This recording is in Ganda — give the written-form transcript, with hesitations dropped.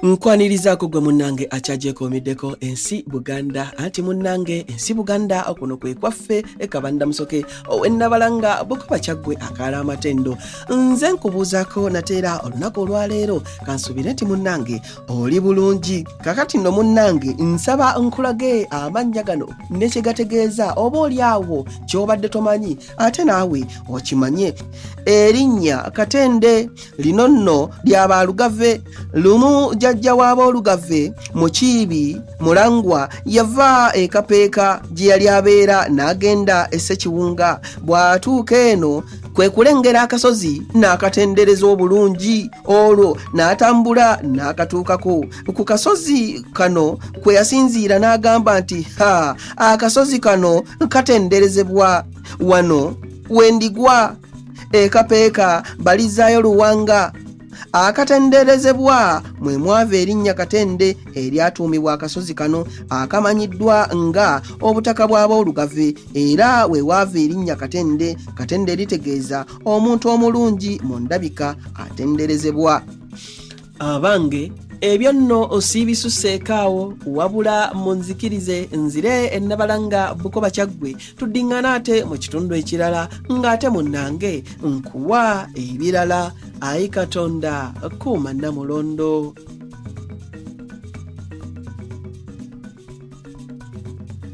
Nkwanirizaako gwe munnange akyagyekuumiddeko ensi Buganda, anti munnange ensi Buganda kuno kwe kwaffe ekabanda musoke owennabalanga Bukoba Kyaggwe akaala amatendo. Nze nkubuuzaako nateera olunaku olwaleero, kansuubire nti munnange oli bulungi. Kakati nno munnange nsaba nkulage amannya gano ne kye gategeeza, oba oli awo ky'obadde tomanyi ate naawe okimanye. Erinnya Katende lino nno lya Baalugave. Lumu jjajja w'Aboolugave Mukiibi Mulangwa yava e Kapeeka gye yali abeera n'agenda e Ssekiwunga. Bw'atuuka eno kwe kulengera akasozi n'akatendereza obulungi, olwo n'atambula n'akatuukako. Ku kasozi kano kwe yasinziira n'agamba nti, ha, akasozi kano katenderezebwa, wano wendigwa ekapeeka balizaayo luwanga. Akatenderezebwa mwe mwava erinnya Katende eryatuumibwa akasozi kano akamanyiddwa nga obutaka bw'Aboolugave, era we waava erinnya Katende. Katende litegeeza omuntu omulungi mu ndabika atenderezebwa. Abange, ebyo nno siibisuseeko awo, wabula munzikirize nzire Ennabalanga Bukoba Kyaggwe, tuddiŋŋana ate mu kitundu ekirala ng'ate munnange nkuwa ebirala. Ayi Katonda, kuuma Nnamulondo.